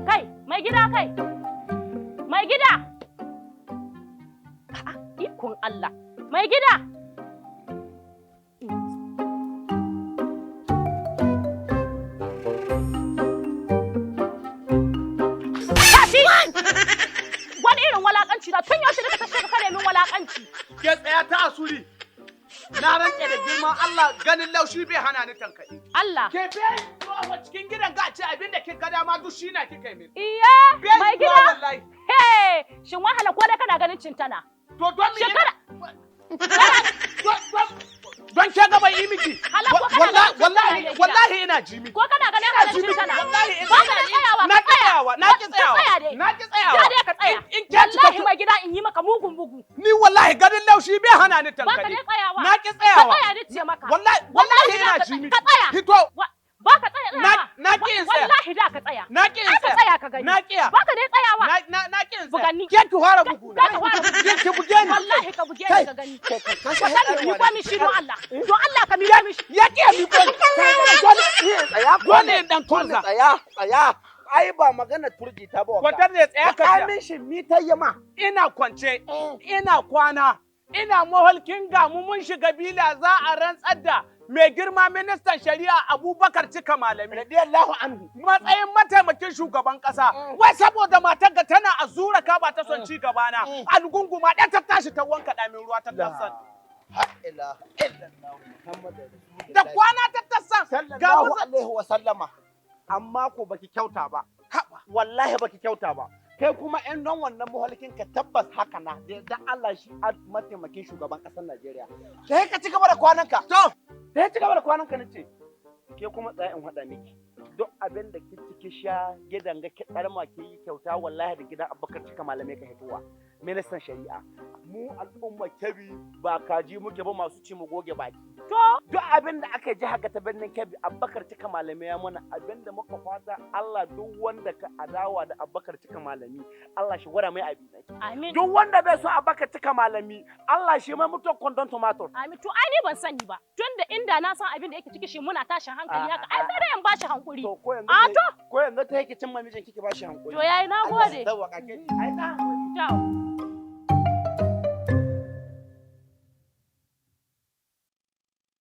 Kai, mai gida kai. Mai gida. A'a, ikon Allah. Mai gida. Tashi! Wani irin walakanci na tun yaushe da ka tashi ka kare min walakanci. Ke tsaya ta asuri. Na rantse da girman Allah, ganin laushi bai hana ni tankaɗe. Allah. Ke bai zuwa cikin gidan ga ce abin da kika dama duk shi na kika yi min. Iya, Bai mai zuwa gida. wallahi. Hey, shin wahala ko dai kana ganin cintana? To don me? Shekara Don ke ga bai yi miki. Hala ko kana ganin cintana Wallahi mai gida? wallahi ina ji miki. Ko kana ganin Ina halin ji miki. cintana? Wallahi ina Ba ka da tsayawa, Na ka ki tsaya. tsayawa, na ki Ka tsayawa. tsaya dai. Na ki tsayawa. Ja dai ka tsaya. In ke cika Wallahi mai gida in yi maka mugun bugu. Ni wallahi ganin laushi bai hana ni Ba ka tankaɗe. dai tsayawa. Na ki tsayawa. Ka tsaya ni ce maka. Wallahi wallahi ina da ka ji miki. Ka tsaya. Hito. Ba ka tsaya tsayawa. Na ki in tsaya. Wallahi da ka tsaya. Na ki in Ai ka tsaya. tsaya ka gani. Na kiya. Ba ka dai tsayawa. Na ki in tsaya. Buganni. Ke ki fara bugu na. Ka ka fara bugu. Ke ki buge ni. Wallahi ka buge ni ka gani. Kai ka Ka sani mi ko mi shi don Allah. Don Allah ka mi ko mi shi. Ya ki ya miƙo ni. Dole Tsaya. dole in dan turza. Tsaya, tsaya. Ai ba magana turji ta ba. Kwantar da tsaya ka Ka jiya. min shi mi ta yi ma. Ina kwance, ina kwana, ina maholkin gamu mun shiga bila za a rantsar da mai girma ministan shari'a Abubakar Cika Malami. Radiyallahu anhu. Matsayin mataimakin shugaban kasa. Wai saboda matar ga tana azura ka ba ta son ci gaba na. Algunguma ɗaya ta tashi ta wanka ɗamin ruwa ta tassan. La ilaha illallah Muhammadu Rasulullah. Da kwana ta tassan. Ga Sallallahu musa. alaihi wa sallama. Amma ko baki kyauta ba. Haba. Wallahi baki kyauta ba. Kai kuma ƴan don wannan muhalkin ka tabbas haka na. Da yarda Allah shi a mataimakin shugaban ƙasar Najeriya. Sai ka ci gaba da kwananka. To, Sai ci gaba da kwananka nace. Ke kuma tsaya in haɗa miki. Duk abin da ki ci ki sha gidan ga ki ɗarma ki yi kyauta, wallahi da gidan Abubakar Cika Malamai ka hitowa. Ministan shari'a. Mu al'umma Kebbi ba kaji muke ba masu ci mu goge baki. To, Duk abin da aka ji haka ta birnin Kebbi, Abubakar Cika Malami ya mana. Abin da muka fata, Allah duk wanda ka adawa da Abubakar Cika Malami, Allah shi gwada mai abi. Amin. Duk wanda bai so Abubakar Cika Malami, Allah shi mai mutuwar kwandon tomato. Amin. To ai ni ban sani ba. Tunda inda na san abin da yake ciki shi muna tashin hankali haka. Ai sai dai in bashi hankuri. To ko yanzu A to. ko yanzu ta yake cin mamijin kike ba shi hankuri. To yayi, na gode. Allah ya sauwaka ke. Ai ta hankuri. Ciao.